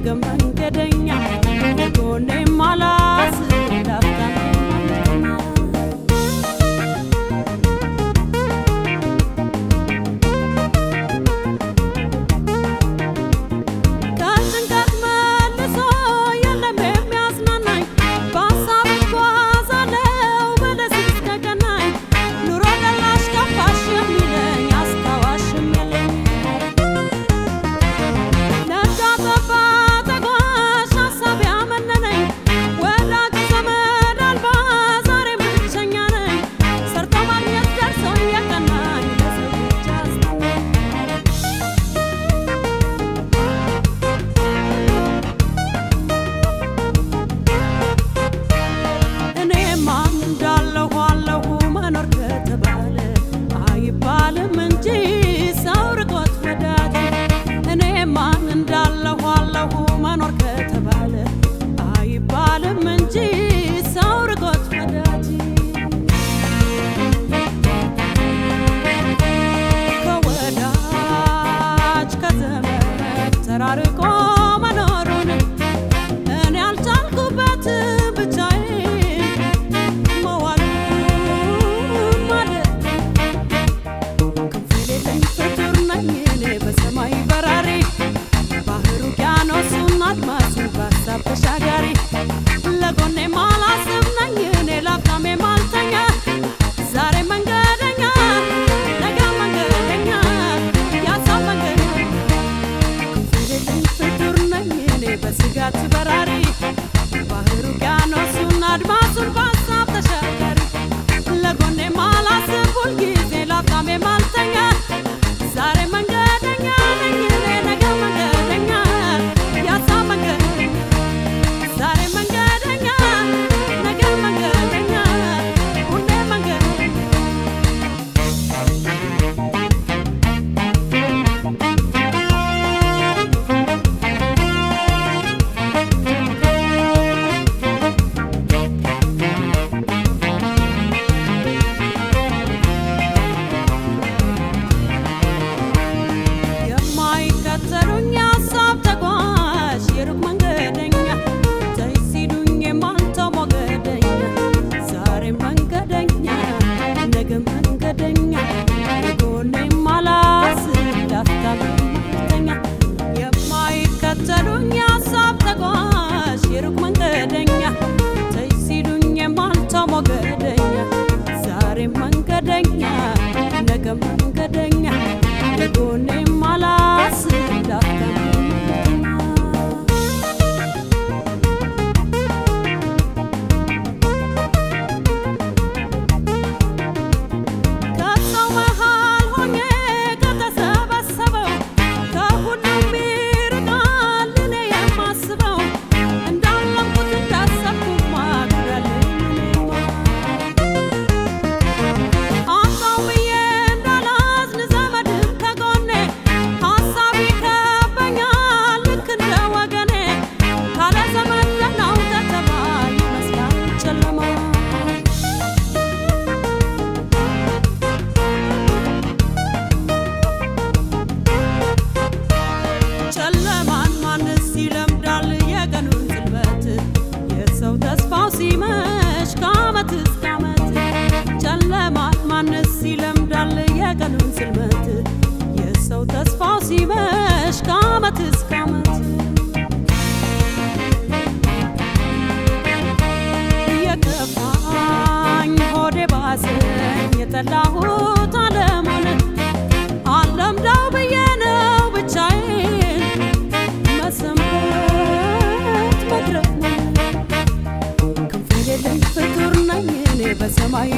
ነገ መንገደኛ ለጎኔም አላስብ ላፍታም የማልተኛ። ከጭንቀት መልሶ የለም የሚያጽናናኝ፣ በሀሳብ እጓዛለሁ በለስ እስከቀናኝ፣ ኑሮ ደላሽ ከፋሽ የሚለኝ አስታዋሽም የለኝ። ነጋ ጠባ ተጓዥ ሀሳብ ያመነነኝ፣ ወዳጅ ዘመድ አልባ ዛሬም ብቸኛ ነኝ። ሰርቶ ማግኘት ደርሶ እየቀናኝ ለሰው ብቻ አስጠናኝ። እኔማ እንዳለሁ አለሁ መኖር ከተባለ አይባልም እንጂ ሰው ርቆት ወዳጅ። እኔማ እንዳለሁ አለሁ መኖር ከተባለ አይባልም እንጂ ሰው ርቆት ወዳጅ። ከወዳጅ ከዘመድ ተራርቆ መኖሩን እኔ አልቻልኩበትም ብቻዬን መዋሉን ማለት። ክንፍ የሌለኝ ፍጡር ነኝ እኔ በሰማይ በራሪ፣ ባህር ውቅያኖሱን አድማሱን በሀሳብ ተሻጋሪ። ለጎኔ ማላስብ ነኝ እኔ ላፍታም የማልተኛ፣ ዛሬ መንገደኛ ነገ መንገደኛ ያሳብ መንገደኛ። ክንፍ የሌለኝ ፍጡር ነኝ እኔ በስጋት በራሪ፣ ባህር ውቅያኖሱን አድማሱን በሀሳብ ተሻጋሪ። ለጎኔ ማላስብ ሁልጊዜ ላፍታም የማልተኛ፣ ዛሬ መንገደኛ ነኝ እኔ ነገ መንገደኛ ያሳብ መንገደኛ። ዛሬ መንገደኛ ነገ መንገደኛ ሁሌ መንገደኛ። የማይከተሉኝ ሀሳብ ተጓዥ የሩቅ መንገደኛ፣ ተይ ሲሉኝ የማልተው ሞገደኛ፣ ዛሬ መንገደኛ ነገ መንገደኛ ለጎኔም አላስብ ላፍታም የማልተኛ። የማይከተሉኝ ሀሳብ ተጓዥ የሩቅ መንገደኛ፣ ተይ ሲሉኝ የማልተው ሞገደኛ፣ ዛሬ መንገደኛ ነገ መንገደኛ ለጎኔም አላስብ ላፍታም የማልተኛ። ከሰው መሃል ሆኜ ከተሰበሰበው ከሁሉም ይርቃል እኔ የማስበው፣ እንዳለምኩት እንዳሰብኩማ ጉዳለኝ እኔማ። አጣው ብዬ እንዳላዝን ዘመድም ከጎኔ፣ ሀሳብ ይከበኛል ልክ እንደ ወገኔ፣ ካለ ዘመድ ደህናው ከተማ ይመስላል ጨለማ። ጨለማን ማንስ ይለምዳል የቀኑን ጽልመት፣ የሰው ተስፋው ሲመሽ ከዓመት እስከ ዓመት። ጨለማን ማንስ ይለምዳል የቀኑን ጽልመት፣ የሰው ተስፋው ሲመሽ ከዓመት እስከ ዓመት። የከፋኝ ሆዴ ባሰኝ የጠላሁት ዓለሙን አለምዳው ብዬ ነው ብቻዬን መሰንበት መድረክ ነው። ክንፍ የሌለኝ ፍጡር ነኝ እኔ በሰማይ